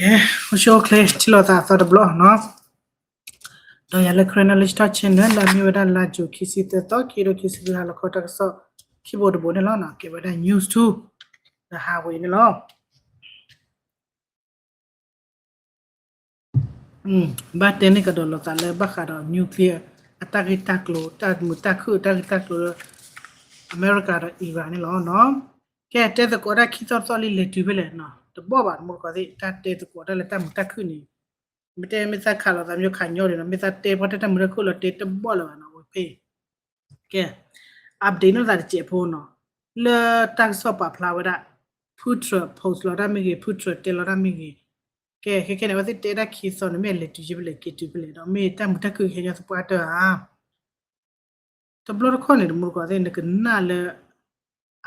ကဲ, အိၣ်ဆူၣ်အိၣ်ချ့ ထံၣ်လိာ်သးအသီတဘျီနီၤ. ဒီးယၤလၢ Karen Knowledge Talk Channel လၢအမ့ၢ်ဝဲဒၣ်လါယူၤခံဆံသၢသီ ခံကထိခံဆံလွံၢ် ဟါလီၤခီတၢ်ကစီၣ် ခံဘိတဘိန့ၣ်လီၤ. ကဲဝဲဒၣ် news two ဒီးဟးဝဲအံၤန့ၣ်လီၤ. ဘၣ်တဲန့ၢ်ကဒီးလိာ်သးလၢဘၣ်ဃးဒီး nuclear အတၢ်ဂ့ၢ်တၢ်ကျိၤ တၢ်မုာ်တၢ်ခုၣ်အတၢ်ဂ့ၢ်တၢ်ကျိၤလၢ အမဲရကၤဒီး Iran န့ၣ်လီၤ. ကဲ တဲသကိးတၢ်ခံသီသီလံ လဲၤတုၤဖဲလဲၣ်နီၤ, တဘီၣ်ဘၣ် တမူတကိးသ့ၣ် တၢ်တဲသကိးတၢ်လၢတၢ်မုာ်တၢ်ခုၣ်န့ၣ်, မ့ၢ်တဲမ့ၢ်သးခးလိာ်သးမ့ၢ်ခးညီဒံးနီၤ, မ့ၢ်သးတဲပှၤတဲတၢ်မုာ်တၢ်ခုၣ်လီၤ တဲတဘီၣ်လၢၤဘၣ်နီၤ ဝဲဖဲ ကဲ update နီၢ်သးတစဲးဖိနီၤ, လၢတၢ်ကစီၣ်ပာ်ဖျါဝဲဒၣ် Putin post လီၤတၢ်မ့ၢ်ဂ့ၤ Putin တဲလီၤတၢ်မ့ၢ်ဂ့ၤ, ကဲ ခဲခဲန့ၣ် အဝဲသ့ၣ်တဲဒၣ်ခံသီန့ၣ် မ့ၢ်အလဲၤတုၤယ့ၢ်ဖဲလဲၣ် က့ၤတုၤဖဲလဲၣ်ဒီး မ့ၢ်တၢ်မုာ်တၢ်ခုၣ်ကဟဲညီသပှၢ်တၢၢ်ဧါ. တဘျီတခီၣ်န့ၣ် တမူတကိးသ့ၣ် နကနၣ်လၢ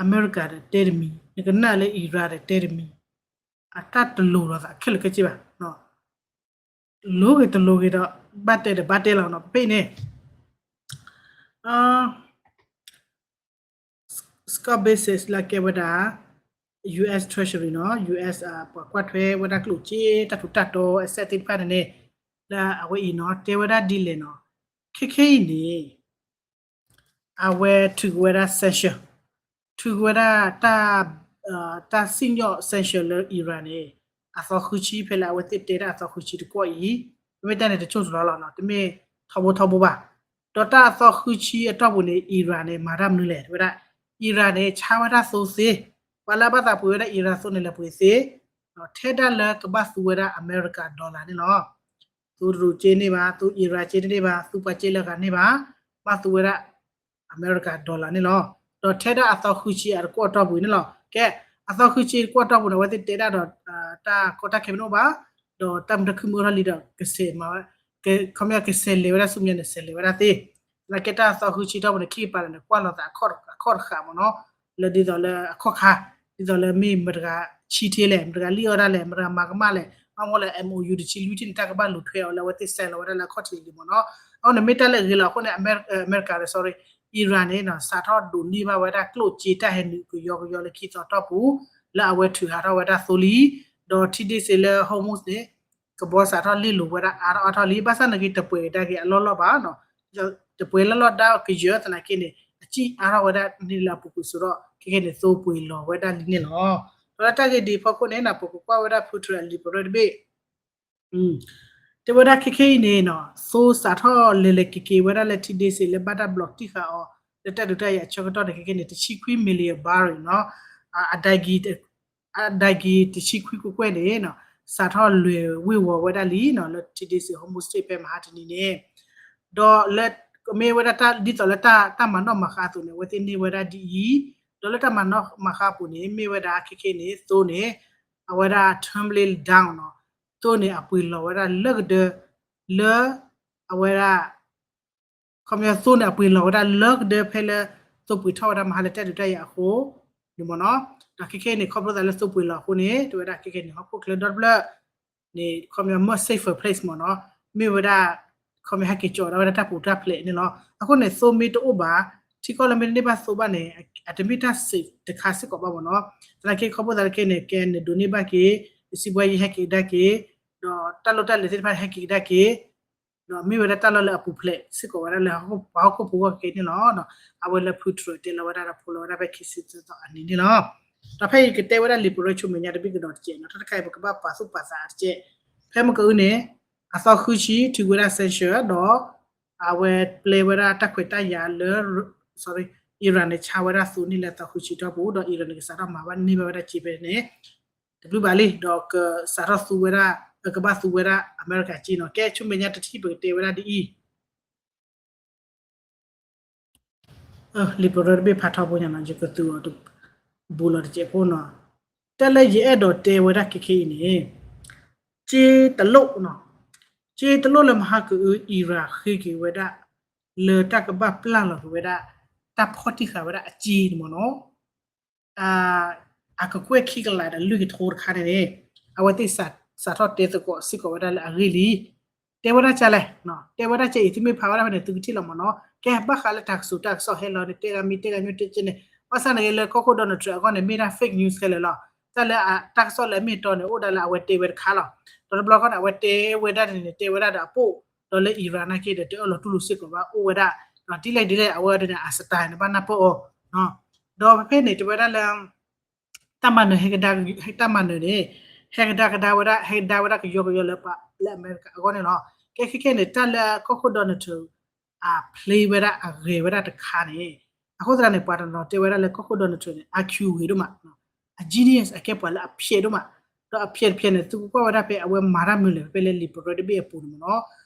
အမဲရကၤဒီးတဲတမံၤ, နကနၣ်လၢ Iran ဒီးတဲတမံၤ, အတၢ်တလိၤလိာ်သးခဲလၢာ်ခဲဆ့ဘၣ်, လိၤဂ့ၤတလိၤဂ့ၤဒီး ဘၣ်တဲဒီးဘၣ်တဲလီၤနီၤ ဖဲအံၤန့ၣ် Scott Bessent လၢအကဲဝဲဒၣ် US Treasury နီၤ, US ပှၤကွၢ်ထွဲဝဲဒၣ်ကျိၣ်စ့ တၢ်ထူးတၢ်တီၤ asset သ့ၣ်တဖၣ်န့ၣ်န့ၣ်, လၢအဝဲအံၤနီၤ တဲဝဲဒၣ်ဒ်လဲၣ်နီၤ, ခဲခဲအံၤန့ၣ် အဝဲထုးက့ၤဝဲဒၣ် sanction, ထုးက့ၤဝဲဒၣ် တၢ်စံၣ်ညီၣ် sanction လၢ Iran န့ၣ် အသီဃုဆံ ဖဲလၢအဝဲသ့ၣ်တဲဒၣ်အသီဃုဆံတကွီၢ်အံၤ, မ့မ့ၢ်တၢ်န့ၣ်တကၠိၢ်တလီၤလီၤနီၤ, တမ့ၢ်ထီဘိထီဘိဘၣ်. ဒီးတၢ်အသီဃုဆံအတီၢ်ပူၤန့ၣ် Iran န့ၣ် မၤတၢ်မနုၤလဲၣ် တဲဝဲဒၣ်, Iran န့ၣ် ဆါဝဲဒၣ်သိသ့, ပှၤလၢအဘၣ်သးပှ့ၤဝဲဒၣ် Iran သိန့ၣ် လဲၤပှ့ၤသ့, ထဲဒၣ်လၢကဘၣ်သူဝဲဒၣ်အမဲရကၤ dollar န့ၣ်လီၤ. သူတရူးစ့န့ၢ်ဘၣ်, သူ Iran စ့န့ၢ်ဘၣ်, သူပှၤစ့လၢအဂၤန့ၢ်ဘၣ်, ဘၣ်သူဝဲဒၣ် အမဲရကၤ dollar န့ၣ်လီၤ. ဒီးထဲဒၣ်အသီဃုဆံအတကွီၢ်တီၢ်ပူၤန့ၣ်လီၤ. ကဲ အသီဃုဆံတကွီၢ်တီၢ်ပူၤန့ၣ် အဝဲသ့ၣ်တဲဒၣ်ဒီး တၢ်ကီတၢ်ခဲမ့ၢ်တအိၣ်ဘၣ်, ဒီးတၢ်မုာ်တၢ်ခုၣ်မ့ၢ်အိၣ်ထီၣ်လံဒီး ကဆဲးမၤဝဲ, ခီပညီကဆဲးလဲၤဝဲဒၣ်ဆူမဲာ်ညါန့ၣ် ဆဲးလဲၤဝဲဒၣ်သ့. သနာ်က့တၢ်အသီဃုဆံတီၢ်ပူၤန့ၣ် ခံကပၤလၢာ်န့ၣ် ကွၢ်လိာ်သးအခီၣ်တဃာ်မ့ၢ်နီၤ, လၢဒ်သိးလၢအခီၣ်ခါ, ဒ်သိးလၢမ့ၢ်မတၤတဂၤဆံထ့လဲၣ်, မတၤတဂၤလံၣ်အီၣ်ဒၣ်လဲၣ်, မတၤတဂၤမၤကမၣ်လဲၣ်, ဘၣ်မနုၤလဲၣ် MOU တဆံလွံၢ်ထံၣ်န့ၣ် တၢ်ကဘၣ်လူၤထွဲအီၤလၢအဝဲသ့ၣ်ဆဲးလီၤဝဲဒၣ်လၢအခီၣ်ထံးလံမ့ၢ်နီၤ. အဃိန့ၣ်မ့ၢ်တၢ်လၢအဂ့ၤလီၤ. အဃိန့ၣ် အမဲရကၤ sorry, Iran န့ၣ် စးထီၣ်ဒိးန့ၢ်ဘၣ်ဝဲဒၣ်ကျိၣ်စ့တၢ်ဟဲနုာ်ကယီကယီလၢခံသီတီၢ်ပူၤ လၢအဝဲထုးဟးထီၣ်ဝဲဒၣ်သိလံ, ဒီးထံဒ့စ့လၢ Hormuz န့ၣ် ကဘီစးထီၣ်လ့ၣ်လိၤဝဲဒၣ်အါထီၣ်အါထီၣ်လံ, ဘၣ်ဆၣ်နာ်က့တပှဲၤကဒါက့ၤအလီၢ်လီၢ်ဘၣ်နီၤ, တပှဲၤလီၢ်လီၢ်ဒါကယၢၤသနာ်က့န့ၣ် အစံၣ်အါထီၣ်ဝဲဒၣ်န့ၣ်လၢအပူၤကွံာ်စိဒီး ခဲခဲန့ၣ် သိပှ့ၤလီၤဝဲဒၣ်လံန့ၣ်လီၤ. ဒီးလၢတၢ်ဂ့ၢ်ဒ်အံၤအဖီခိၣ်န့ၣ် ပကကွၢ်ဝဲဒၣ် Putin အလံာ်ပရၢတဘ့ၣ် တဲဝဲဒၣ်ခဲခဲအံၤန့ၣ်နီၤ, သိစးထီၣ်လဲၤလဲၤက့ၤက့ၤဝဲဒၣ်လၢထံဒ့စ့လၢဘၣ်တၢ်ဘျီးတံၢ်ဃာ်အီၤ လၢတၢ်ဒုးတၢ်ယၤအဆၢကတီၢ်န့ၣ် ခဲခဲန့ၣ် တဆံခွံ million barrel နီၤ, အဒၢးက့ၤ အဒၢးက့ၤတဆံခွံကွဲၢ်ကွဲၢ်န့ၣ်နီၤ, စးထီၣ်လဲၤဝ့ၤဝီၤဝဲဒၣ်လံနီၤ, လၢထံဒ့စ့ Hormuz Strait ဖဲမဟါတနံၤန့ၣ် ဒီးလၢ မ့ၢ်ဝဲဒၣ်တၢ်ဒ်သိးလၢတၢ်မၤနီၣ်မၤဃါအသိးန့ၣ် အဝဲသ့ၣ်န့ၢ်ဝဲဒၣ်ဒ်အံၤ, ဒီးလၢတၢ်မၤနီၣ်မၤဃါအပူၤန့ၣ် မ့ၢ်ဝဲဒၣ်ခဲခဲန့ၣ် သိန့ၣ် အဝဲဒၣ် tumbling down နီၤ, သိန့ၣ်အပှ့ၤလီၤဝဲဒၣ်လၢကဒၢ လၢ အဝဲဒၣ် ခီပညီသိန့ၣ်အပှ့ၤလီၤဝဲဒၣ်လၢကဒၢဖဲလၢ သိပှ့ၤထီၣ်ဝဲဒၣ်မဟါလၢတၢ်ဒုးတၢ်ယၤအဃိ န့ၣ်မ့ၢ်နီၤ, ဒီးခဲခဲန့ၣ် ခီဖျိသးလၢသိပှ့ၤလီၤအဃိန့ၣ် တဲဝဲဒၣ်ခဲခဲန့ၣ် ဟီၣ်ခိၣ်ချၢဒီတဖျၢၣ်န့ၣ် ခီပညီ more safer place မ့ၢ်နီၤ, မ့ၢ်ဝဲဒၣ် ခီပညီဟဲက့ၤကၠီၤဒၣ်ဝဲဒၣ်တၢ်ပူၤတၢ်ဖျဲးန့ၣ်လီၤ. အဃိန့ၣ် သိမ့ၢ်တအိၣ်ဘၣ် ထံကီၢ်လၢမ့ၢ်တန့ၢ်ဘၣ်သိဘၣ်န့ၣ် အတမ့ၢ်တၢ် safe တခါစ့ၢ်ကီးဘၣ်မ့ၢ်နီၤ, သနာ်က့ခီဖျိသးလၢခဲန့ၣ် ကဲနဒိးန့ၢ်ဘၣ်က့ၤ နစံးဘှါယံၤဟဲက့ၤကဒါက့ၤ ဒီးတၢ်လိၣ်တၢ်လဲၤသ့ၣ်တဖၣ်ဟဲက့ၤကဒါက့ၤ ဒီးမ့ၢ်ဝဲဒၣ်တၢ်လီၢ်လၢအပူၤဖျဲးစ့ၢ်ကီးဝဲဒၣ်လၢပှၤဟီၣ်ခိၣ်ဖိဂီၢ်ခဲအံၤန့ၣ်လီၤ. အဝဲလၢ Putin တဲလီၤဝဲဒၣ်ဒီးဖိးလီၤဝဲဒၣ်ဖဲခံဆံသၢသီအနံၤန့ၣ်လီၤ. ဒီးဖဲအံၤကတဲဝဲဒၣ်လံာ်ပရၢဆိမဲာ်ညါတဘ့ၣ်ကဒီးတကဲးနီၤ, တၢ်တခါအံၤပကဘၣ်ပာ်သူၣ်ပာ်သးတကဲး, ဖဲမ့ၢ်ကအုန့ၣ် အသီဃုဆံ ထုးဝဲဒၣ် sanction ဒီး အဝဲပျဲဝဲဒၣ်တၢ်ခွဲးတၢ်ယာ်လၢ sorry, Iran န့ၣ် ဆါဝဲဒၣ်သိန့ၢ်လၢအသီဃုဆံတီၢ်ပူၤ ဒီး Iran န့ၣ် ကစးထီၣ်မၤဘၣ်န့ၢ်ဘၣ်ဝဲဒၣ်စ့ဖဲန့ၣ် တဘျုးဘၣ်လံ ဒီးကစးထီၣ်သူဝဲဒၣ် ကဘၣ်သူဝဲဒၣ်အမဲရကၤစ့နီၤ. ကဲ ဆိမဲာ်ညါတထံၣ်ပကတဲဝဲဒၣ်ဒ်အံၤ လံာ်ပရၢတဘ့ၣ်ဖးထီဘိညါနီၤ, ယကသူအီၤတဘူးလီၤတစဲးဖိနီၤ. တၢ်လၢယအဲၣ်ဒိးတဲဝဲဒၣ်ခဲခဲအံၤန့ၣ် စ့တလိၣ်နီၤ, စ့တလိၣ်လၢမဟါကအု Iran ဃ့က့ၤဝဲဒၣ် လၢတၢ်ကဘၣ်ပျၢ်လီၤက့ၤဝဲဒၣ် တၢ်ဖီၣ်တံၢ်ဃာ်ဝဲဒၣ်အစ့န့ၣ်မ့ၢ်နီၤ. အကကွဲၢ်ခံကလးဒီးလွံၢ်ကထိတခါန့ၣ်န့ၣ် အဝဲသ့ၣ်စးထီၣ်တဲသကိးစ့ၢ်ကီးဝဲဒၣ်လၢအဂ့ၢ်လံ. တဲဝဲဒၣ်ကလဲၣ်, တဲဝဲဒၣ်ကဲအံၤ သုမ့ၢ်ဖးဝဲဒၣ်ဖဲန့ၣ် သုကထံၣ်လီၤမ့ၢ်နီၤ. ကဲဘၣ်ဃးလၢတၢ်ကစီၣ်တၢ်ကစီၣ်ဟဲလီၤန့ၣ် တဲဂၤမ့ၢ်တဲဂၤမ့ၢ်တဲကဲန့ၣ် ဘၣ်ဆၣ်န့ၣ်ဂ့ၤလၢကီၢ်ခိၣ် Donald Trump အဂီၢ်န့ၣ် မ့ၢ်ဒၣ် fake news ခဲလၢာ်လီၤ. တၢ်လၢအတၢ်ကစီၣ်လၢအမ့ၢ်အတီန့ၣ် အိၣ်ဒၣ်လၢအဝဲတဲဝဲတခါလီၤ. ဒီးတဘျီခီန့ၣ် အဝဲတဲဝဲဒၣ်န့ၣ် တဲဝဲဒၣ်ဒီးအပိၢ်, ဒီးလၢ Iran နာ်က့ဒီး တအၢၣ်လီၤတူၢ်လိာ်စ့ၢ်ကီးဘၣ် အိၣ်ဝဲဒၣ်, ဒီးဒ်လဲၣ်ဒ်လဲၣ် အဝဲဒၣ်န့ၣ် အ style န့ၣ် ဘၣ်နၢ်ပၢၢ်အီၤ, ဒီးဖဲဖဲန့ၣ် တဲဝဲဒၣ်လၢ တၢ်မၤနၢၤဟဲကဒါ, တၢ်မၤနၢၤန့ၣ် ဟဲကဒါကဒါဝဲဒၣ်, ဟဲကဒါဝဲဒၣ်ကယီကယီလၢ လၢအမဲရကၤအဂီၢ်န့ၣ်လီၤ. ကဲခဲခဲန့ၣ် တၢ်လၢကီၢ်ခိၣ် Donald Trump အ play ဝဲဒၣ်အဂဲၤဝဲဒၣ်တခါန့ၣ်, အဃိသတးန့ၣ် ပှၤတနီၤတဲဝဲဒၣ်လၢကီၢ်ခိၣ် Donald Trump န့ၣ် IQ ဂ့ၤဒိၣ်မး, အ genius အကဲပှၤလၢအဖျဲးဒိၣ်မး, ဒီးအဖျဲးတဖျဲးန့ၣ် သုကကွၢ်ဝဲဒၣ်ဖဲအဝဲမၤတၢ်မနုၤလဲၣ် ဖဲလၢ liberal တဘ့ၣ်အပူၤန့ၣ်မ့ၢ်နီၤ,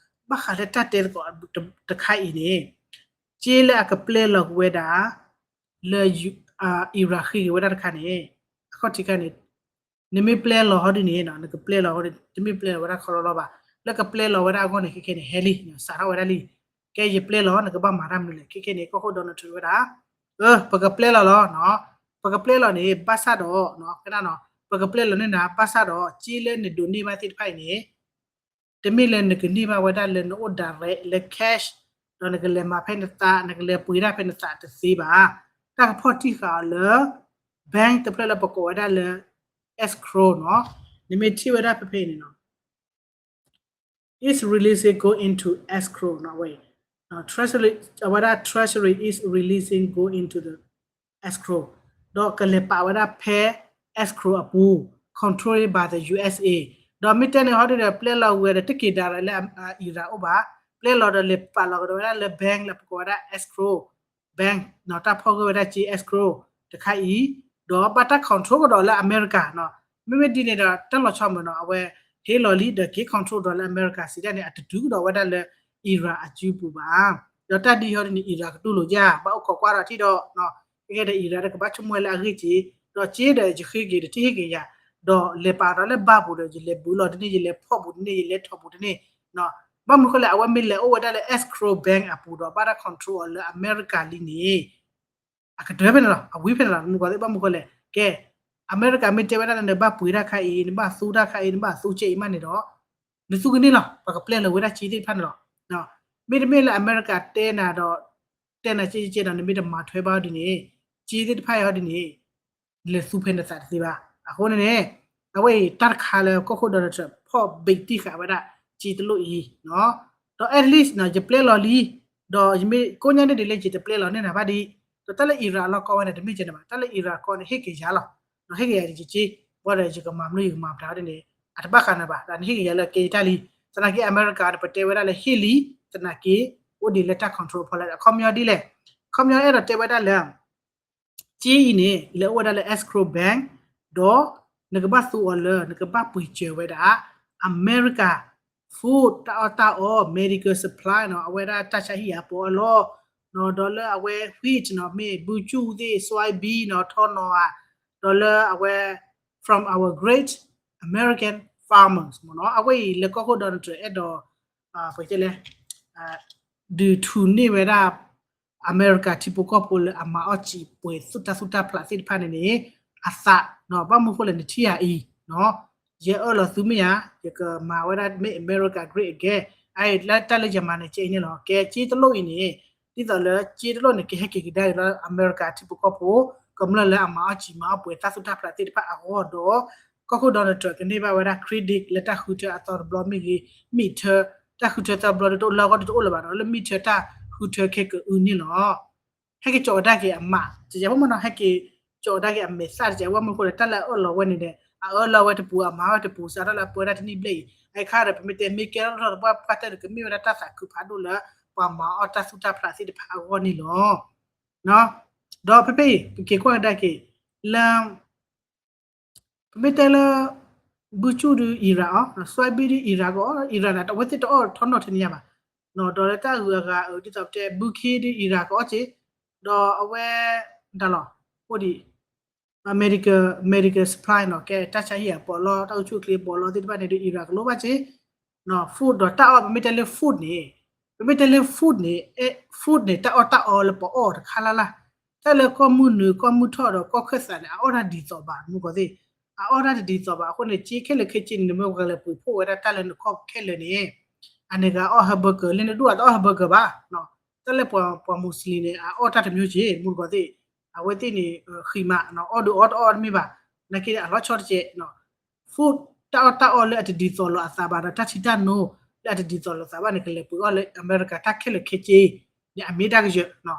ဘၣ်ဃးလၢတၢ်တဲသကိးတခါအံၤန့ၣ် က့လၢအကပျဲလီၤက့ၤဝဲဒၣ် လၢ Iran ဃ့က့ၤဝဲဒၣ်တခါန့ၣ်, အခီၣ်ထံးခါန့ၣ် နမ့ၢ်ပျဲလီၤဟီဒ်န့ၣ် နကပျဲလီၤဟီဒ်န့ၣ် တမ့ၢ်ပျဲလီၤဝဲဒၣ်ခီလီၤလီၤဘၣ်, လၢကပျဲလီၤဝဲဒၣ်အဂီၢ်န့ၣ် ခဲခဲန့ၣ် ဟဲလံ စးထီၣ်ဝဲဒၣ်လံ, ကဲယပျဲလီၤ နကဘၣ်မၤတၢ်မနုၤလဲၣ် ခဲခဲန့ၣ် ကီၢ်ခိၣ် Donald Trump ဝဲဒၣ်, ပကပျဲလီၤလီၤ, ပကပျဲလီၤန့ၣ် ဘၣ်ဆၣ်ဒီး ပကပျဲလီၤန့ၣ်နၤ ဘၣ်ဆၣ်ဒီး က့လၢနဒိးန့ၢ်ဘၣ်သ့ၣ်တဖၣ်အံၤန့ၣ် တမ့ၢ်လၢနကန့ၢ်ဘၣ်ဝဲဒၣ်လၢနအိၣ် direct လၢ cash, ဒီးနကလဲၤမၤဖဲနသး နကလဲၤပှ့ၤဒၣ်ဖဲနသးတသ့ဘၣ်, တၢ်ကဖီၣ်တံၢ်ဃာ်အီၤလၢ bank တဖျၢၣ်လၢပကိးဝဲဒၣ်လၢ escrow နီၤ, နမ့ၢ်ထံၣ်ဝဲဒၣ်ဖဲဖဲအံၤန့ၣ်နီၤ is releasing go into escrow နီၤ, အဝဲ Treasury အဝဲဒၣ် Treasury is releasing go into the escrow ဒီးကလဲၤပာ်ဝဲဒၣ်ဖဲ escrow အပူၤ controlled by the U S A, ဒီးမ့ၢ်တဲန့ၣ်ဟီဒ်ဒီး ပျဲလီၤဝဲဒီးတက့ၤ direct လၢ Iran အိၣ်ဘၣ်, ပျဲလီၤဒီးလဲၤပာ်လီၤကဒီးဝဲဒၣ်လၢ bank လၢပကိးဝဲဒၣ် escrow bank နီၤ, တၢ်ဖီၣ်ဂၢၢ်ဝဲဒၣ်က့ escrow တခါအံၤ, ဒီးဘၣ်တၢ် control ကဒီးလၢအမဲရကၤနီၤ, မ့မ့ၢ်ဒ်န့ၣ်ဒီး တၢ်လီၤဆီမုၢ်နီၤ အဝဲဟ့ၣ်လီၤလံဒီးက့ control ဒီးလၢအမဲရကၤစံးဒ်န့ၣ် အတတုၤကဒီးဝဲဒၣ်လၢ Iran အစုပူၤဘၣ်, ဒီးတၢ်ဒ်ဟီဒ်န့ၣ် Iran ကတူၢ်လိာ်ယါ ဘၣ်အိၣ်ခိးကွၢ်ဒီးထံၣ်ဒီး ကဲဒီး Iran ဒီးကဘၣ်ဆိကမိၣ်ဝဲလၢအဂ့ၢ်က့, ဒီးက့ဒီးယဃ့က့ၤဒီးတဟ့ၣ်က့ၤယၤ, ဒီးလဲၤပာ်ဒီးလၢဘၣ်ပူၤဒီး ယလဲၤဘူးလီၤတန့ၢ် ယလဲၤဖီၣ်ဘူးတန့ၢ် ယလဲၤထီၣ်ဘူးတန့ၢ်, ဘၣ်မနုၤဃိလဲၣ် အဝဲမ့ၢ်လဲၤအိၣ်ဝဲဒၣ်လၢ escrow bank အပူၤဒီး ဘၣ်တၢ် control အီၤလၢအမဲရကၤလံန့ၣ် အကတၢၢ်ဖဲန့ၣ်လီၤ, အဝံၤဖဲန့ၣ်လီၤ, မုၢ်ကီၢ်သ့ၣ်ဘၣ်မနုၤဃိလဲၣ်, ကဲ အမဲရကၤမ့ၢ်တဲဝဲဒၣ်လၢနဘၣ်ပှ့ၤတၢ်ခါအံၤ နဘၣ်သူတၢ်ခါအံၤ နဘၣ်သူကဲအံၤမးန့ၣ်ဒီး နသူကန့ၢ်လီၤ, ပှၤကပျဲလီၤဝဲဒၣ်က့သ့ၣ်တဖၣ်န့ၣ်လီၤ, မ့တမ့ၢ်လၢအမဲရကၤတဲနၤဒီး တဲနၤကဲကဲဒီး နမ့ၢ်တမၤထွဲဘၣ်ဟီဒ်န့ၣ် က့သ့ၣ်တဖၣ်အံၤဟီဒ်န့ၣ် နလဲၤသူဖဲနသးတသ့ဘၣ်, အဃိန့ၣ်န့ၣ် အဝဲအံၤတၢ်တခါလၢကီၢ်ခိၣ် Donald Trump ဖီၣ်ဘံးတံၢ်ဃာ်ဝဲဒၣ်က့တလိၣ်အံၤ, ဒီး at least နီၤ ယပျဲလီၤလံ, ဒီးယမ့ၢ်ကိးညါန့ၣ်ဒ်လဲၣ်ယတပျဲလီၤန့ၢ်နၤဘၣ်ဒံး, ဒီးတၢ်လၢ Iran လီၢ်ကီဝဲန့ၣ် တမ့ၢ်ကဲန့ၣ်ဘၣ်, တၢ်လၢ Iran ကီန့ၣ် ဟ့ၣ်က့ၤယၤလီၤ, ဒီးဟ့ၣ်က့ၤယၤယက့, ဘၣ်ဒီးယကမၤမနုၤယကမၤပတၤဟီဒ်န့ၣ် အတဘၣ်ဃးနၤဘၣ်, ဒီးနဟ့ၣ်က့ၤယၤလၢကဲယတၢ်လံ, သနာ်က့အမဲရကၤန့ၣ် ပတဲဝဲဒၣ်လၢဟ့ၣ်လံ, သနာ်က့ အိၣ်ဒံးလၢတၢ် control ဖီလာ် အခီပညီဒ်လဲၣ်, အခီပညီအဲၣ်ဒိးတဲဝဲဒၣ်လၢ က့အံၤန့ၣ် လဲၤအိၣ်ဝဲဒၣ်လၢ escrow bank, ဒီးနကဘၣ်သူအီၤလၢ နကဘၣ်ပှ့ၤစၢၤဝဲဒၣ် အမဲရကၤ food တၢ်အီၣ်တၢ်အီ medical supply နီၤ, အဝဲဒၣ်တၢ်ဆါဟံၣ်အပီးအလီၢ်, ဒီးလၢအဝဲ wheat နီၤ, မ့ၢ်ဘုကၠူၣ်သ့ၣ် soybean နီၤ, ထီနီၤဧါ, ဒီးလၢအဝဲ from our great American farmers မ့ၢ်နီၤ, အဝဲအံၤလၢကီၢ်ခိၣ် Donald Trump အဲၣ်ဒိး ပတဲလဲၣ် ဒုးထူၣ်န့ၢ်ဝဲဒၣ် အမဲရကၤထံဖိကီၢ်ဖိလၢအမၤအီၣ်စံာ်ပှဲၤသူၣ်တၢ်သူၣ်တၢ်ဖျးသ့ၣ်တဖၣ်န့ၣ်န့ၣ် အသး, ဘၣ်မနုၤဃိလဲၣ် နထံၣ်ယၤအံၤ, ယအၢၣ်လီၤသုမ့ၢ်ဧါ, ယကမၤဝဲဒၣ် make America great again, အတၢ်လၢယမၤန့ၣ် ကဲအံၤန့ၣ်လီၤ, ကဲက့တလိၣ်အံၤန့ၣ်, ဒ်သိးလၢက့တလိၣ်န့ၣ် ကဟဲက့ၤကဒါက့ၤလၢအမဲရကၤထံဖိကီၢ်ဖိ ကမျၢၢ်လၢအမၤအီၣ်စံာ်မၤအီၣ်ပှဲၤတၢ်သူၣ်တၢ်ဖျးသ့ၣ်တဖၣ်အဂီၢ်ဒီး ကီၢ်ခိၣ် Donald Trump ကန့ၢ်ဘၣ်ဝဲဒၣ် credit လၢတၢ်ဃုထၢအသီတဘျီမ့ၢ်ဂ့ၤ, မ့ၢ်ထၢ တၢ်ဃုထၢသီတဘျီဒ်တအိၣ်လၢအဂီၢ်ဒ်တအိၣ်လၢၤဘၣ်ဒီး လၢမ့ၢ်ထၢတၢ်ဃုထၢခဲကအုန့ၣ်လီၤ. ဟဲက့ၤကၠီးကဒါက့ၤအမး တကဲဖိမ့ၢ်နီၤ, ဟဲက့ၤကၠီးကဒါက့ၤအမဲာ်သၣ်တကဲဖိမ့ၢ်ဃိလဲၣ် တၢ်လၢအအၢၣ်လီၤဝဲန့ၣ်ဒီး အအၢၣ်လီၤဝဲတပူၤ အမၤဝဲတပူၤ စးထီၣ်လၢအပၢတၢ်တနံၣ်ဘျဲၣ်အံၤ အခါဒီး ပမ့ၢ်တဲ မ့ၢ်ကဲထီၣ်တဘျီ ပှၤတဲဒီး ကမ့ၢ်ဝဲဒၣ်တၢ်သးခုဖးဒိၣ်လၢ ပှၤမၤအီၣ်တၢ်သူၣ်တၢ်ဖျးသ့ၣ်တဖၣ်အဂီၢ်န့ၣ်လီၤ. ဒီးဖဲဖဲအံၤ ပက့ၤကွၢ်ကဒါက့ၤ လၢ ပမ့ၢ်တဲလၢ ဘုကၠူၣ်ဒုး Iran အီၣ်, soybean ဒုး Iran ကအီၣ်, Iran န့ၣ် အဝဲသ့ၣ်တအီၣ်ထီၣ်နီၢ်ထဲန့ၣ်ညါဘၣ်, ဒီးလၢတၢ်ဂုၤအဂၤအုး ဒ်သိးပတဲ ဘုခ့ဒုး Iran ကအီၣ်က့ၤ, ဒီးအဝဲ ဒၣ်လီၤ အိၣ်ဒံး medical, medical supply နီၤ, ကဲတၢ်ဆါဟံၣ်အပီးလီၢ် တၢ်အိၣ်ဆူၣ်အိၣ်ချ့ပီးလီၢ်သ့ၣ်တဖၣ်န့ၣ်ဒုး Iran ကလိၣ်ဘၣ်က့ၤ food ဒီးတၢ်အီၣ် ပမ့ၢ်တဲလၢ food န့ၣ်, ပမ့ၢ်တဲလၢ food န့ၣ်, food န့ၣ် တၢ်အီၣ်တၢ်အီလၢပအီၣ်တခါလၢ်လၢ်, တၢ်လၢကီၢ်မုၢ်နုာ် ကီၢ်မုၢ်ထီၣ်ဒီးကီၢ်ခၢၣ်သးန့ၣ် အအီၣ်တၢ်ဒ်သိးဘၣ် မုၢ်ကီၢ်သ့ၣ်, အအီၣ်တၢ်တဒ်သိးဘၣ်အဃိန့ၣ် က့ခဲလၢာ်ခဲဆ့န့ၣ် နမ့ၢ်ကလဲၤပှ့ၤဖှိၣ်ဝဲဒၣ်တၢ်လၢနကီၢ်ခဲလၢာ်န့ၣ်, အန့ၣ်ကအီၣ် hamburger လၢနဒူၣ်အတအီၣ် hamburger ဘၣ်, တၢ်လၢပှၤ ပှၤ Muslim န့ၣ် အအီၣ်တၢ်တမျိုးက့ၤ မုၢ်ကီၢ်သ့ၣ်, အဝဲသ့ၣ်န့ၣ် ဃံးမး အီၣ်ဒုးအီၣ်တအီၣ်တမ့ၢ်ဘၣ် နာ်က့အလီၤဆီတကဲး food တၢ်အီၣ်တၢ်အီလၢအတဒ်သိးလိာ်အသးဘၣ်ဒီး တၢ်ထံတၢ်နိလၢအတဒ်သိးလိာ်သးဘၣ်န့ၣ် ကလဲၤပှ့ၤအီၣ်လၢအမဲရကၤတၢ်ခဲလၢာ်ခဲဆ့ န့ၣ်အမ့ၢ်တၢ်ကယၢၤ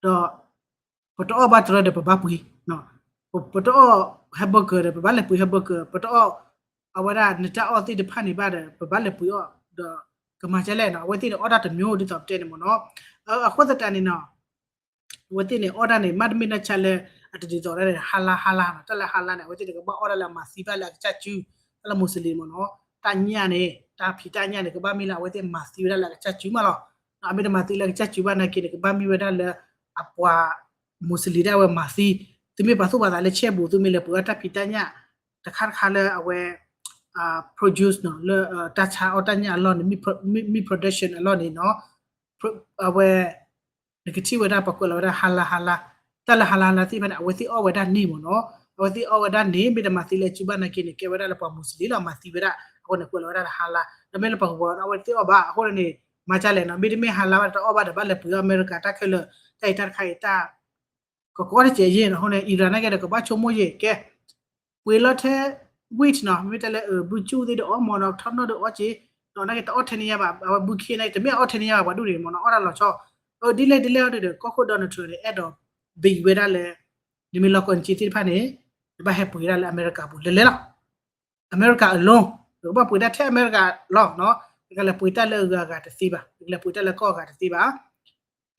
ဒီး ပတအီၣ်ဘၣ်တရၢဒီးပဘၣ်ပှ့ၤ, ပတအီၣ် hamburger ဒီး ပဘၣ်လဲၤပှ့ၤ hamburger, ပတအီၣ် အဝဲဒၣ်နတၢ်အီၣ်သ့ၣ်တဖၣ်န့ၣ်ဘၣ်ဒီး ပဘၣ်လဲၤပှ့ၤအီၣ်ဒီး ကမၤဒ်လဲၣ်နီၤ, အဝဲသ့ၣ်န့ၣ် အီၣ်တၢ်တမျိုးဒ်သိးပတဲန့ၣ်မ့ၢ်နီၤ, အဃိသတးန့ၣ်နီၤ အဝဲသ့ၣ်န့ၣ် အီၣ်တၢ်န့ၣ် မ့တမ့ၢ်နီၢ်ဆါလၢ အတဒ်သိးဒၣ်န့ၣ် ဟါလါဟါလါနီၤ, တၢ်လၢဟါလါန့ၣ် အဝဲသ့ၣ်န့ၣ် ကဘၣ်အီၣ်ဒၣ်လၢအမၤသံဘၣ်လၢအကစၢ်စု, တၢ်လၢ Muslim မ့ၢ်နီၤ, တၢ်ညၣ်န့ၣ် တၢ်ဖံးတၢ်ညၣ်န့ၣ် ကဘၣ်မ့ၢ်လၢအဝဲသ့ၣ်မၤသံဝဲဒၣ်လၢအကစၢ်စုမးလီၤ, အမ့ၢ်တမၤသံလၢအကစၢ်စုဘၣ်နာ်က့န့ၣ် ကဘၣ်မ့ၢ်ဝဲဒၣ်လၢ အပှၤ Muslim ဒၣ်ဝဲမၤသံ, သုမ့ၢ်ပာ်သူၣ်ပာ်သးလၢဆဲၣ်ပူၤ သုမ့ၢ်လဲၤပှ့ၤအီၣ်တၢ်ဖံးတၢ်ညၣ် တခါတခါလၢအဝဲ produce နီၤ လၢတၢ်ဆါအီၣ်တၢ်ညၣ်အလီၢ်န့ၣ် meat production အလီၢ်န့ၣ်နီၤ, အဝဲ နကထံၣ်ဝဲဒၣ်ပှၤကွဲးလီၤဝဲဒၣ် ဟါလါဟါလါ, တၢ်လၢဟါလါဟါလါသ့ၣ်တဖၣ်န့ၣ် အဝဲသ့ၣ်အီၣ်ဝဲဒၣ်န့ၣ်မ့ၢ်နီၤ, အဝဲသ့ၣ်အီၣ်ဝဲဒၣ်န့ၣ် မ့ၢ်တမၤသံလၢစုဘၣ်နာ်က့န့ၣ် ကဲဝဲဒၣ်လၢပှၤ Muslim လီၤ မၤသံဝဲဒၣ်, အဃိန့ၣ် ကွဲးလီၤဝဲဒၣ်လၢဟါလါ, ဒီးမ့ၢ်လၢပှၤကဝီၤအဝဲသ့ၣ်အီၣ်ဘၣ်, အဃိန့ၣ် မၤဒ်လဲၣ်နီၤ, မ့တမ့ၢ်ဟါလါဘၣ်ဒီးတအီၣ်ဘၣ်ဒီး ဘၣ်လဲၤပှ့ၤအီၣ်အမဲရကၤတၢ်ခဲလၢာ်, တၢ်အံၤတၢ်တခါအံၤတၢ် ကကီတကဲးယဲၢ်နီၤ, အဃိန့ၣ် Iran နာ်က့ဒီး ကဘၣ်ဆိကမိၣ်ယဲၢ်ကဲ ပှ့ၤလီၤထဲ wheat နီၤ, မ့ၢ်တဲလၢ ဘုကၠူၣ်သ့ၣ်ဒီးအီၣ်မ့ၢ်နီၤ, ထီၣ်နီၣ်ဒီးအီၣ်က့ၤ, ဒီးနာ်က့တအီၣ်ထဲန့ၣ်ညါဘၣ်, အဝဲဘုခ့နာ်က့ တမ့ၢ်အီၣ်ထဲန့ၣ်ညါဘၣ် ပှၤဒူၣ်န့ၣ်မ့ၢ်နီၤ, အီၣ်တၢ်လီၤဆီ, အဒ်လဲၣ်ဒ်လဲၣ်အီၤဒီး ကီၢ်ခိၣ် Donald Trump န့ၣ် အဲၣ်ဒိး ဘံးဝဲဒၣ်လၢ နမ့ၢ်လီၤကီၢ်နက့သ့ၣ်တဖၣ်န့ၣ် နဘၣ်ဟဲပှ့ၤဒၣ်လၢအမဲရကၤပူၤလဲၤလဲၤလီၤ အမဲရကၤအလီၢ်, နကဘၣ်ပှ့ၤတၢ်ထဲအမဲရကၤလီၤ, နကလဲၤပှ့ၤတၢ်လၢအဂၤအဂၤတသ့ဘၣ်, နကလဲၤပှ့ၤတၢ်လၢကီၢ်အဂၤတသ့ဘၣ်,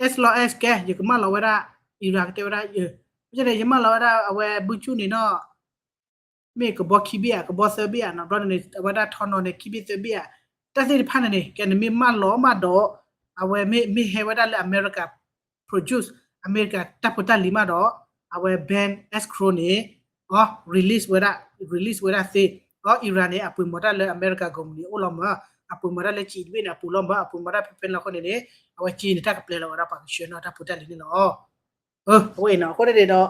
as long as ကဲ ယကမၢလီၤဝဲဒၣ် Iran ကတဲဝဲဒၣ်, မ့ၢ်န့ၣ် ယမၢလီၤဝဲဒၣ်အဝဲဘုကၠူၣ်န့ၣ်နီၤ, မ့ၢ်ကဘီခံဘ့ၣ်ဧါ ကဘီသၢဘ့ၣ်ဧါနီၤ, ဘျီန့ၣ် အဝဲဒၣ်ထီနီၤန့ၣ် ခံဘ့ၣ်သၢဘ့ၣ်ဧါ, တၢ်သ့ၣ်တဖၣ်န့ၣ်န့ၣ် ကဲနမ့ၢ်မၢလီၤမးဒီး အဝဲမ့ၢ်ဟဲဝဲဒၣ်လၢအမဲရကၤ produce အမဲရကၤတၢ်ဖိတၢ်လံၤမးဒီး အဝဲ ban escrow န့ၣ် အီ release ဝဲဒၣ် release ဝဲဒၣ်သ့, အီ Iran န့ၣ် အပှ့ၤမီၤတၢ်လၢအမဲရကၤ company အိၣ်လီၤမး, အပှ့ၤမီၤတၢ်လၢကံးတဘ့ၣ်န့ၣ် အပူၤလီၤမး, အပှ့ၤမီၤတၢ်ဖဲဖဲလီၤအဃိန့ၣ်န့ၣ် အဝဲကံးန့ၣ် တၢ်ကပျဲလီၤဝဲဒၣ်ပှၤကဆှၢနီၤတၢ်ဖိတၢ်လံၤန့ၣ်လီၤ. အဝဲအံၤနီၤ အဃိန့ၣ်န့ၣ်ဒီး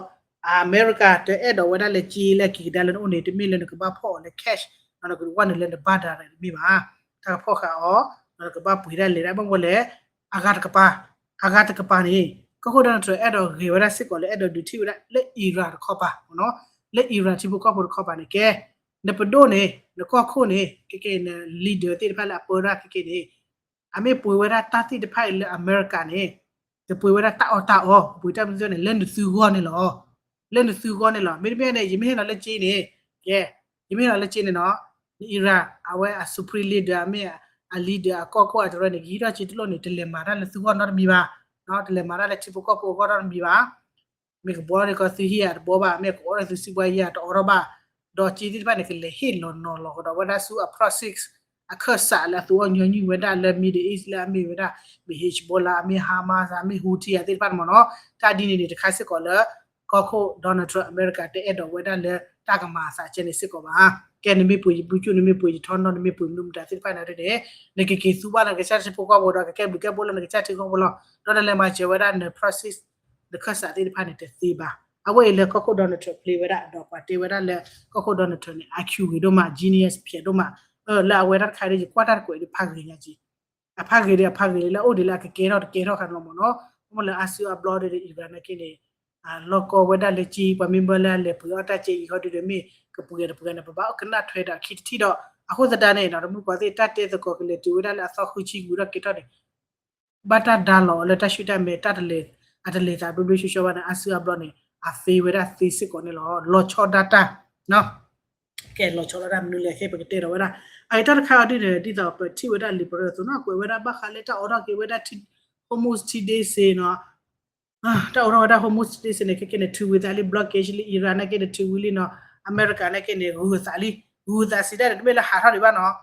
အမဲရကၤတအဲၣ်ဒိးဝဲဒၣ်လၢကံးလၢကံးကဒါလၢနအိၣ်န့ၣ် တမ့ၢ်လၢနကဘၣ်ဖီၣ်အီၤလၢ cash နီၤ, နကဝဲနုာ်လၢနဘါတၢ်တမ့ၢ်ဘၣ်, တၢ်ကဖီၣ်ဃာ်အီၤ, ဒီးနကဘၣ်ပှ့ၤဒၣ်လဲၤဒၣ်ဘၣ်ဝဲလဲၣ်, အဂၤတကပၤ, အဂၤတကပၤန့ၣ် ကီၢ်ခိၣ် Donald Trump အဲၣ်ဒိးဂဲၤဝဲဒၣ်စ့ၢ်ကီးလၢအဲၣ်ဒိးဒုးထံၣ်ဝဲဒၣ်လၢ Iran တခီပၤနီၤ, လၢ Iran ထံဖိကီၢ်ဖိတခီပၤန့ၣ် ကဲ နပဒိၣ်န့ၣ် နကီၢ်ခိၣ်န့ၣ် ခဲကဲ န leader သ့ၣ်တဖၣ်လၢအပၢတၢ်ခဲကဲန့ၣ် အမ့ၢ်ပှ့ၤဝဲဒၣ်တၢ်သ့ၣ်တဖၣ်အံၤလၢအမဲရကၤန့ၣ် ကပှ့ၤဝဲဒၣ်တၢ်အီၣ်တၢ်အီ, ပှ့ၤတၢ်မနုၤန့ၣ် လၢနသုဂီၢ်န့ၣ်လီၤ. လၢနသုဂီၢ်န့ၣ်လီၤ. မ့တမ့ၢ်န့ၣ် ယမ့ၢ်ဟ့ၣ်လီၤလၢက့န့ၣ်, ကဲ, ယမ့ၢ်ဟ့ၣ်လီၤလၢက့န့ၣ်နီၤ, န Iran အဝဲအ supreme leader အမ့ၢ်အ leader အကီၢ်ခိၣ်အတရၢန့ၣ် ကဟံးထီၣ်က့တလိၣ်န့ၣ် တလဲၤမၤတၢ်လၢသုဂီၢ်နီတမံၤဘၣ်, တလဲၤမၤတၢ်လၢထံဖိကီၢ်ဖိအဂီၢ်နီတမံၤဘၣ်. မ့ၢ်ကဘီန့ၣ်ကီးသုဟံၣ်ဧါတဘီဘၣ်, မ့ၢ်ကအိၣ်ဒီးသုစုကဝဲၤယၤတအိးထီၣ်ဘၣ်, ဒီးက့သ့ၣ်တဖၣ်န့ၣ် ကလဲၤဟ့ၣ်လီၤနီၤလီၤကဒီးဝဲဒၣ်ဆူအ proxies အခၢၣ်စးလၢအသူအီၣ်ညီနုၢ်ဝဲဒၣ်လၢ Middle East လၢအမ့ၢ်ဝဲဒၣ် မ့ၢ် Hezbollah အမ့ၢ် Hamas အမ့ၢ် Houthi အသ့ၣ်တဖၣ်န့ၣ်မ့ၢ်နီၤ, တၢ်ဒ်န့ၣ်န့ၣ် တခါစ့ၢ်ကီးလၢ ကီၢ်ခိၣ် Donald Trump အမဲရကၤတအဲၣ်ဒိးဝဲဒၣ်လၢတၢ်ကမၤအသးကဲန့ၣ်စ့ၢ်ကီးဘၣ်. ကဲနမ့ၢ်ပှ့ၤယဘုကၠူၣ် နမ့ၢ်ပှ့ၤယထီနီၤ နမ့ၢ်ပှ့ၤမနုၤမတၤသ့ၣ်တဖၣ်န့ၣ်န့ၣ် နကက့ၤသူဘၣ်လၢကစၢ်ထံဖိကီၢ်ဖိဒီး ကကဲဘျုးကဲဖှိၣ်လၢနကစၢ်ထံကီၢ်ဖိလီၤ. ဒီးနလဲၤမၤစၢၤဝဲဒၣ်န proxies နခၢၣ်စးသ့ၣ်တဖၣ်န့ၣ်တသ့ဘၣ်. အဝဲအံၤလၢကီၢ်ခိၣ် Donald Trump ပျ့ၤဝဲဒၣ်ဒီးပှၤတဲဝဲဒၣ်လၢ ကီၢ်ခိၣ် Donald Trump န့ၣ် IQ ဂ့ၤဒိၣ်မး genius ဖျဲးဒိၣ်မး, လၢအဝဲတၢ်တခါဒီး ယကွၢ်တၢ်တကွဲးဒီးဖးဂ့ၤညါက့ အဖးဂ့ၤဒီးအဖးဂ့ၤလၢအအိၣ်ဒံးလၢအကကဲထီၣ်တကဲထီၣ်ခါန့ၣ်လီၤမ့ၢ်နီၤ, မ့ၢ်လၢအါစုအါဘျီဒီး Iran နာ်က့န့ၣ် လီၢ်ကီဝဲဒၣ်လၢက့ ပှၤမ့ၢ်ဘၣ်လၢအလဲၤပှ့ၤအီၣ်တၢ်ကဲအံၤခီဒုဒီးမ့ၢ်ကပှ့ၤတပှ့ၤန့ၣ် ပဘၣ်ကနၣ်ထွဲဒီးခံတထံၣ်ဒီး အဃိသတးန့ၣ်နီၤ တမုၢ်ကီၢ်သ့ၣ်တၢ်တဲသကိးကလဲၤတုၤဝဲဒၣ်လၢအသီဃုဆံဝံၤဒီးကဲထီၣ်န့ၣ် ဘၣ်တၢ်ဒါလီၤအီၤလၢတၢ်ဆူၣ်တၢ်မဲာ် တၢ်တလဲၤ အတလဲၤသးဘျ့ဘျ့ဆှီဆှီဘၣ်န့ၣ် အါစုအါဘျီန့ၣ် အသ့ဝဲဒၣ်သ့စ့ၢ်ကီးန့ၣ်လီၤ. လီၤဆီဒၣ်တၢ် ကဲလီၤဆီဒၣ်တၢ်မနုၤလဲၣ် ခဲပကတဲဒီးဝဲဒၣ် အအံၤတၢ်တခါအီၤဒ်န့ၣ် ဒ်သိးပထံၣ်ဝဲဒၣ်လံာ်ပရၢၢ်အသိးနီၤ ကွဲးဝဲဒၣ်ဘၣ်ဃးလၢတၢ်အိးထီၣ်က့ၤဝဲဒၣ် Hormuz ထံဒ့စ့နီၤ တၢ်အိးထီၣ်ဝဲဒၣ် Hormuz ထံဒ့စ့န့ၣ် ခဲကဲန့ၣ် ထုးဝံၤသးလံ blockage လံ Iran နာ်က့န့ၣ် ထုးဝံၤလံနီၤ အမဲရကၤနာ်က့န့ၣ် ဂုၤသးလံ ဂုၤသးစံးဒၣ်န့ၣ် တမ့ၢ်လၢဟးထီၣ်ဒံးဘၣ်နီၤ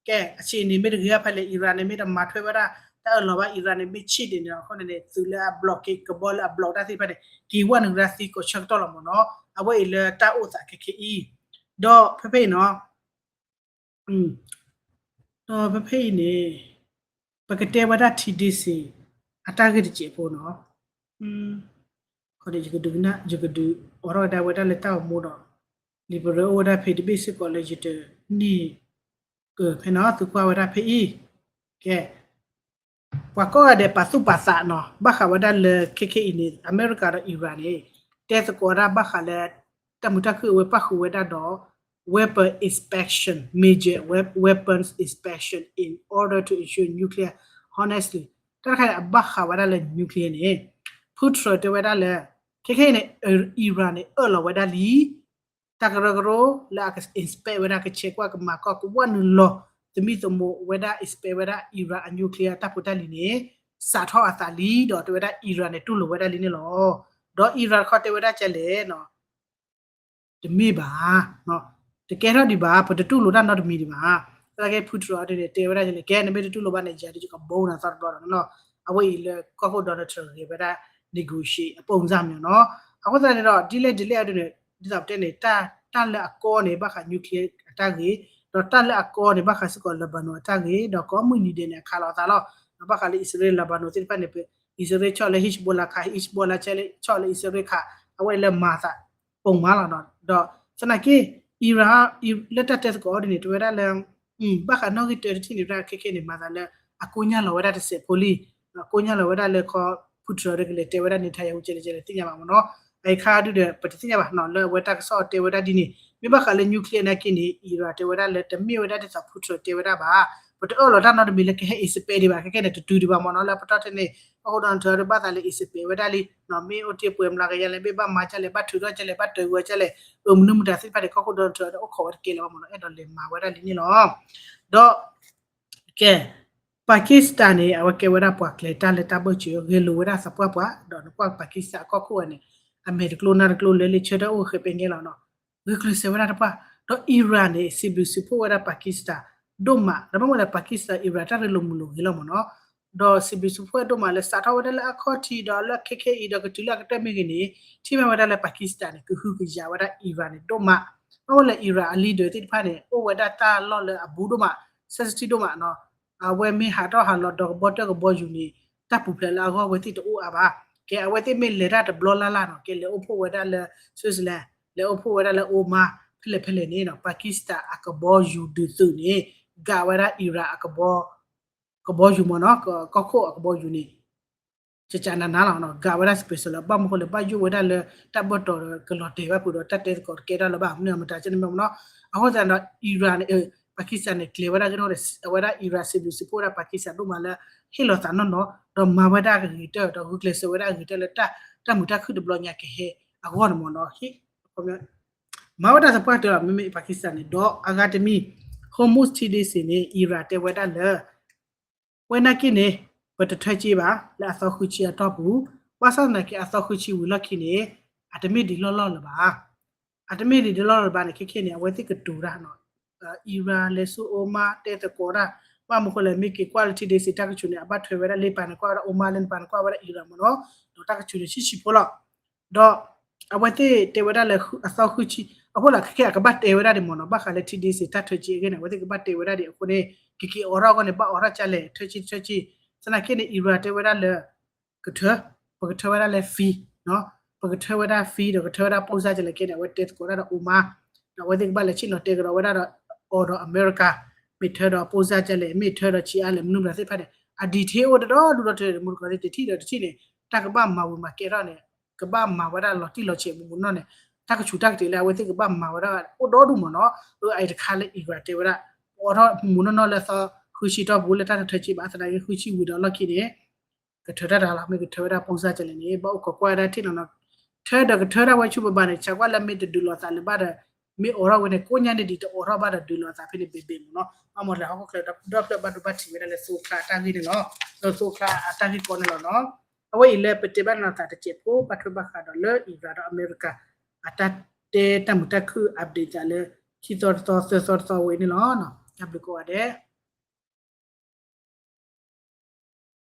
ကဲ အဆံးန့ၣ် မ့ၢ်တဂ့ၤဖဲလဲၣ် Iran န့ၣ် မ့ၢ်တမၤထွဲဝဲဒၣ် တၢ်အၢၣ်လီၤဘၣ် Iran န့ၣ် မ့ၢ်ဆံးဒံးန့ၣ် အဃိန့ၣ်န့ၣ် သုးလၢအ blockade ကဘီလၢအ block တၢ်သ့ၣ်တဖၣ်န့ၣ် က့ၤဝဲနုာ်ဝဲဒၣ်သံကိးဆၢကတီၢ်လီၤမ့ၢ်နီၤ အဝဲအံၤလၢတၢ်အိၣ်သးခဲခဲအံၤ ဒီးဖဲဖဲအံၤနီၤ ဒီးဖဲဖဲအံၤန့ၣ် ပကတဲဝဲဒၣ်ထံဒ့စ့ အတၢ်ဂ့ၢ်တစဲးဖိနီၤ ခီန့ၣ် ယကဒုးကနၣ် ယကဒုးအိးထီၣ်ကဒါဝဲဒၣ်လၢတၢ်အိၣ်မူဒီး လံာ်ပရၢအိၣ်ဝဲဒၣ်ဖဲတဘ့ၣ်စ့ၢ်ကီးလၢယတန့ၢ်ကဖဲနီၤ သုကွၢ်ဝဲဒၣ်ဖဲအံၤ ကဲ ပှၤကိးဂၤဒဲးပာ်သူၣ်ပာ်သးနီၤ ဘၣ်ဃးဝဲဒၣ်လၢခဲခဲအံၤန့ၣ် အမဲရကၤဒီး Iran န့ၣ် တဲသကိးဝဲဒၣ်ဘၣ်ဃးလၢ တၢ်မုာ်တၢ်ခုၣ်အဝဲပၣ်ဃုာ်ဝဲဒၣ်ဒီး weapon inspection, major weapons inspection in order to ensure nuclear honestly တၢ်တခါန့ၣ် အဘၣ်ဃးဝဲဒၣ်လၢ nuclear န့ၣ် Petraeus တဲဝဲဒၣ်လၢ ခဲခဲအံၤန့ၣ် Iran န့ၣ် အၢၣ်လီၤဝဲဒၣ်လံ တၢ်ကရၢကရိလၢအက inspect ဝဲဒၣ် ကဆဲးကွၢ်ကမၤကီၢ် ကဝၣ်နုာ်လီၤ သမံသမိးဝဲဒၣ် inspect ဝဲဒၣ် Iran အ nuclear တၢ်ဖိတၢ်လံၤန့ၣ် စးထီၣ်အသးလံ ဒီးတဲဝဲဒၣ် Iran န့ၣ် တူၢ်လိာ်ဝဲဒၣ်လံန့ၣ်လီၤ. ဒီး Iran တခီတဲဝဲဒၣ်ကဲလဲၣ် တမ့ၢ်ဘၣ်, တကဲထီၣ်ဒံးဘၣ်, ပတတူၢ်လိာ်တၢ်နီတမံၤဒံးဘၣ်. သနာ်က့ Petraeus န့ၣ် တဲဝဲဒၣ်လၢ ကဲ နမ့ၢ်တတူၢ်လိာ်ဘၣ်န့ၣ် ယၤဒုးကဘီနၤသီတဘျီဒီးနီၤ. အဝဲအံၤလၢကီၢ်ခိၣ် Donald Trump ဂဲၤဝဲဒၣ် negotiate အ ပုံစံ မ့ၢ်နီၤ. အဃိသတးန့ၣ်ဒီး ဒ်လဲၣ်ဒ်လဲၣ်အဒုးန့ၣ် ဒ်သိးပတဲန့ၣ် တၢ်လၢအကီန့ၣ် ဘၣ်ဃး nuclear အတၢ်ဂ့ၤ, ဒီးတၢ်လၢအကီန့ၣ် ဘၣ်ဃးစ့ၢ်ကီး Lebanon အတၢ်ဂ့ၤ, ဒီးကိးမုၢ်နံၤဒဲးန့ၣ် အခးလီၤအသးလီၤ. ဒီးဘၣ်ဃးလၢ အံၣ်စရ့လး Lebanon သ့ၣ်တဖၣ်န့ၣ် အံၣ်စရ့လးဆီၣ်လၢ Hezbollah ခး, Hezbollah ဆီၣ်လၢအံၣ်စရ့လးခး, အဝဲလၢမၤသး ပုံမှန်လီၤ. ဒီးသနာ်က့ Iran လၢတၢ်တဲသကိးအီၤဒ်န့ၣ် တဲဝဲဒၣ်လၢ ဘၣ်ဃးနီၣ်ဂံၢ်တၢတထံၣ်န့ၣ် ဝဲဒၣ်ခဲခဲန့ၣ် မၤသးလၢ အကိညၢ်လီၤဝဲဒၣ်တစဲးဖိလံ, ကိညၢ်လီၤဝဲဒၣ်လၢခီ Petraeus ဒီးကလဲၤတဲဝဲဒၣ် Netanyahu ကဲလဲၣ်ကဲလဲၣ် သ့ၣ်ညါဘၣ်မ့ၢ်နီၤ. အခါဒုဒီး ပတသ့ၣ်ညါဘၣ်နီၤ လၢအဝဲတၢ်ကစီၣ်တဲဝဲဒၣ်ဒ်န့ၣ် မ့ၢ်ဘၣ်ဃးလၢ nuclear နာ်က့န့ၣ် Iran တဲဝဲဒၣ်လၢ တမ့ၢ်ဝဲဒၣ်ဒ်သိး Petraeus တဲဝဲဒၣ်ဘၣ်. ပတအၢၣ်လီၤတၢ်နီတမံၤလၢကဟဲ inspect ဒံးဘၣ်, ခဲခဲန့ၣ် တတုၤဒံးဘၣ်မ့ၢ်နီၤ. လၢပတီၢ်ထဲန့ၣ် ကီၢ်ခိၣ် Donald Trump ဒီးဘၣ်သးလၢ inspect ဝဲဒၣ်လံ, မ့ၢ်အိၣ်တ့ၢ်ပှဲၤမျးကယၤလဲၣ်, မ့ၢ်ဘၣ်မၤကဲလဲၣ်, ဘၣ်ထုးထီၣ်ကဲလဲၣ်, ဘၣ်ထုးထီၣ်ကဲလဲၣ်, ဘၣ်တၢ်ဂုၤဝဲကဲလဲၣ်, အမနုၤမတၤသ့ၣ်တဖၣ်န့ၣ် ကီၢ်ခိၣ် Donald Trump ဒီးအိၣ်ခိးဝဲတကဲလၢၤဘၣ်မ့ၢ်နီၤ, အဲၣ်ဒိးလဲၤမၤဝဲဒၣ်လံန့ၣ်လီၤ. ဒီး ကဲ Pakistan န့ၣ် အဝဲကဲဝဲဒၣ်ပှၤကျဲၤတၢ်လၢတၢ်ဘၢၣ်စၢၤ ဂဲၤလိာ်ဝဲဒၣ်သးပှၢ်ပှၢ်, ဒီးနကွၢ် Pakistan အကီၢ်ခိၣ်ဝဲန့ၣ် အမဲာ်တကျိနါတကျိလၢလံာ်ဆၢထၢၣ်အိၣ်ဃဲၤပဲန့ၣ်လီၤနီၤ. ဂုာ်ကျဲးစၢးဝဲဒၣ်တပှၢ်, ဒီး Iran န့ၣ် စံးဘျုးစံးဖှိၣ်ဝဲဒၣ် Pakistan ဒိၣ်မး, ဒီးဘၣ်မနုၤလဲၣ် Pakistan Iran တၢ်ရ့လိာ်မုာ်လိာ်ဂ့ၤလီၤမ့ၢ်နီၤ. ဒီးစံးဘျုးစံးဖှိၣ်ဝဲဒၣ်ဒိၣ်မးလၢစးထီၣ်ဝဲဒၣ်လၢအခီၣ်ထံးဒီးလၢခဲခဲအံၤဒီးကတုၤလၢအကတၢၢ်မ့ၢ်ဂ့ၤန့ၣ် ထံၣ်ဘၣ်ဝဲဒၣ်လၢ Pakistan န့ၣ် ကဟုကယာ်ဝဲဒၣ် Iran န့ၣ်ဒိၣ်မး. ဘၣ်မနုၤလဲၣ် Iran အ leader သ့ၣ်တဖၣ်န့ၣ် အိၣ်ဝဲဒၣ်တၢ်လီၢ်လၢအဘူးဒိၣ်မး, sensitive ဒိၣ်မးနီၤ. အဝဲမ့ၢ်ဟးထီၣ်ဟးလီၤဒီးကဘီတၢၢ်ကဘီယူၤန့ၣ် တၢ်ပူၤဖျဲးလၢအဂီၢ်ဝဲသ့ၣ်တအိၣ်အါဘၣ်. ကဲ အဝဲသ့ၣ်မ့ၢ်လဲၤတၢ်တဘျီလၢ်လၢ်နီၤ, ကဲ လဲၤအိၣ်ဖှိၣ်ဝဲဒၣ်လၢ Switzerland, လဲၤအိၣ်ဖှိၣ်ဝဲဒၣ်လၢ Oman ဖဲလဲၣ်ဖဲလဲၣ်န့ၣ်နီၤ Pakistan အကဘီယူၤဒုးသုးန့ၣ် ကးဝဲဒၣ် Iran အကဘီ ကဘီယူၤမ့ၢ်နီၤ, ကီၢ်ခိၣ်အကဘီယူၤန့ၣ် ကကနးနးလီၤနီၤ, ကးဝဲဒၣ် special လီၤ. ဘၣ်မနုၤဃိလဲၣ် ဘၣ်ယိၣ်ဝဲဒၣ်လၢ တၢ်ဘၢၣ်တီၤဒီးကလီၤတဲာ်ဘၣ်ဖုးဒီး တၢ်တဲသကိးတကဲထီၣ်လၢၤဘၣ်, မနုၤမတၤကဲန့ၣ်မ့ၢ်နီၤ. အဃိသတးဒီး Iran န့ၣ် Pakistan န့ၣ် ကျဲၤဝဲဒၣ်ကဲထီၣ်ဒီး အဝဲဒၣ် Iran စံးဘျုးစံးဖှိၣ်ဝဲဒၣ် Pakistan ဒိၣ်မးလၢ ဟ့ၣ်လီၤသးနီၢ်နီၢ် ဒီးမၤဝဲဒၣ်အဂ့ၤကတၢၢ် ဒီးဂုာ်ကျဲးစၢးဝဲဒၣ်အဂ့ၤကတၢၢ်လၢ တၢ်မုာ်တၢ်ခုၣ်တဘျီညါကဟဲအဂီၢ်န့ၣ်မ့ၢ်နီၤ. မၤဝဲဒၣ်သပှၢ်တၢၢ်လီၤ မ့မ့ၢ် Pakistan န့ၣ် ဒီးအဂၤတမံၤ Hormuz ထံဒ့စ့ၣ်န့ၣ် Iran တဲဝဲဒၣ်လၢ ဝဲနာ်က့န့ၣ် ပတထၢက့ဘၣ် လၢအသီဃုဆံအတီၢ်ပူၤ, ဘၣ်ဆၣ်သနာ်က့အသီဃုဆံဝံၤလီၢ်ခံန့ၣ် အတမ့ၢ်ဒံးလီၢ်လီၢ်လၢၤဘၣ်. အတမ့ၢ်ဒံးလီၢ်လီၢ်လၢၤဘၣ်န့ၣ် ခဲခဲန့ၣ် အဝဲသ့ၣ်ကတိၤတၢ်နီၤ, Iran လဲၤဆူ Oman တဲသကိးတၢ်, ဘၣ်မနုၤဃိလဲၣ် မ့ၢ်က့ၤကွၢ်လၢထံဒ့စ့ၣ်တၢ်ကဆူးန့ၣ် အဘၣ်ထွဲဝဲဒၣ်လၢပာ်န့ၣ်ကွၢ်ဝဲဒၣ် Oman လၢပာ်န့ၣ်ကွၢ်ဝဲဒၣ် Iran မ့ၢ်နီၤ, ဒီးတၢ်ကဆူးန့ၣ်ဆံးဆံးဖိလီၤ. ဒီးအဝဲသ့ၣ်တဲဝဲဒၣ်လၢအသီဃုဆံ, အဃိလၢခဲခဲအံၤ အကဘၣ်တဲဝဲဒၣ်ဒံးမ့ၢ်နီၤ, ဘၣ်ဃးလၢထံဒ့စ့ၣ်တၢ်ထၢက့အဂ့ၢ်န့ၣ် အဝဲသ့ၣ်ကဘၣ်တဲဝဲဒၣ်ဒံးအဃိန့ၣ် ကက့ၤအိးထီၣ်အဂီၢ်န့ၣ် ဘၣ်အိးထီၣ်ကလဲၣ် ထၢက့တထၢက့, သနာ်က့န့ၣ် Iran တဲဝဲဒၣ်လၢ ကထၢ, ပကထၢဝဲဒၣ်လၢ free နီၤ, ပကထၢဝဲဒၣ် free ဒီးကထၢဝဲဒၣ် ပိၢ်စၢ် ကလဲၣ်ခဲန့ၣ် အဝဲတဲသကိးတၢ်ဒီး Oman, ဒီးအဝဲသ့ၣ်ကဘၣ်လဲၤဆ့ၣ်နီၤတဲကဒီးဝဲဒၣ်ဒီး အီၤဒီးအမဲရကၤ, မ့ၢ်ထၢဒီးပိၢ်စၢ် ကလဲၣ်, မ့ၢ်ထၢဒီးဆံးအါလဲၣ် မနုၤမတၤသ့ၣ်တဖၣ်န့ၣ် အ detail အိၣ်တဒီဒူၣ်ဒီထၢ မူတကိးသ့ၣ်တထံၣ်ဒီးတထံၣ်န့ၣ် တၢ်ကဘၣ်မၤဝံၤမၤကဲထီၣ်န့ၣ် ကဘၣ်မၤဝဲဒၣ်လီၤတံၢ်လီၤဆဲးမူးမူးနီၢ်နီၢ်န့ၣ်, တၢ်ကဆူးတၢ်ကတ့ၤလၢအဝဲသ့ၣ်ကဘၣ်မၤဝဲဒၣ်အိၣ်ဒီဒူၣ်မ့ၢ်နီၤ, အအံၤတခါလၢ Iran တဲဝဲဒၣ် အိးထီၣ်မူးမူးနီၢ်နီၢ်လၢသီဃုဆံတီၢ်ပူၤလၢတၢ်တထၢက့ဘၣ် သနာ်က့ဃုဆံဝံၤဒီးလီၢ်ခံန့ၣ် ကထၢတၢ်တဂၤလီၤ, မ့ၢ်ကထၢဝဲဒၣ်ပိၢ်စၢ် ကလဲၣ် န့ၣ် ဘၣ်အိၣ်ခိးကွၢ်ဝဲဒၣ်ထံၣ်နီၤနီၤ, ထၢဒီးကထၢဒၣ်ဝဲဆူပဘၣ်န့ၣ် ဆၢကွၢ်လၢမ့ၢ်တဒုးလိာ်သးလၢၤဘၣ်ဒီး မ့ၢ်အိးထီၣ်ဝဲန့ၣ် ကိးညါန့ၣ်ဒံးတအိးထီၣ်ဘၣ်ဒီးဒုးလိာ်သးဖဲန့ၣ်ဘ့ၣ်ဘ့ၣ်မ့ၢ်နီၤ, ဘၣ်မနုၤလဲၣ် ဟီၣ်ခိၣ်ချၢဒီဖျၢၣ်ဘၣ်ဒိဘၣ်ထံးဝဲဒၣ်လၢသိချါအတၢ်ဂ့ၢ်န့ၣ်လီၤ, လၢသိချါအတၢ်ဂ့ၢ်ကီန့ၣ်လီၤနီၤ, အဝဲအံၤလၢပတဲဘၣ်နီၤသးတစဲးဖိ ဘၣ်ထွဲဘၣ်ဃးဒီးလၢ Iran ဒီးအမဲရကၤ အတၢ်တဲတၢ်မုာ်တၢ်ခုၣ် update သးလၢ ခံသီတသီသၢသီတသီဝဲန့ၣ်လီၤ, တၢ်ဘျုးကိးဂၤဒဲး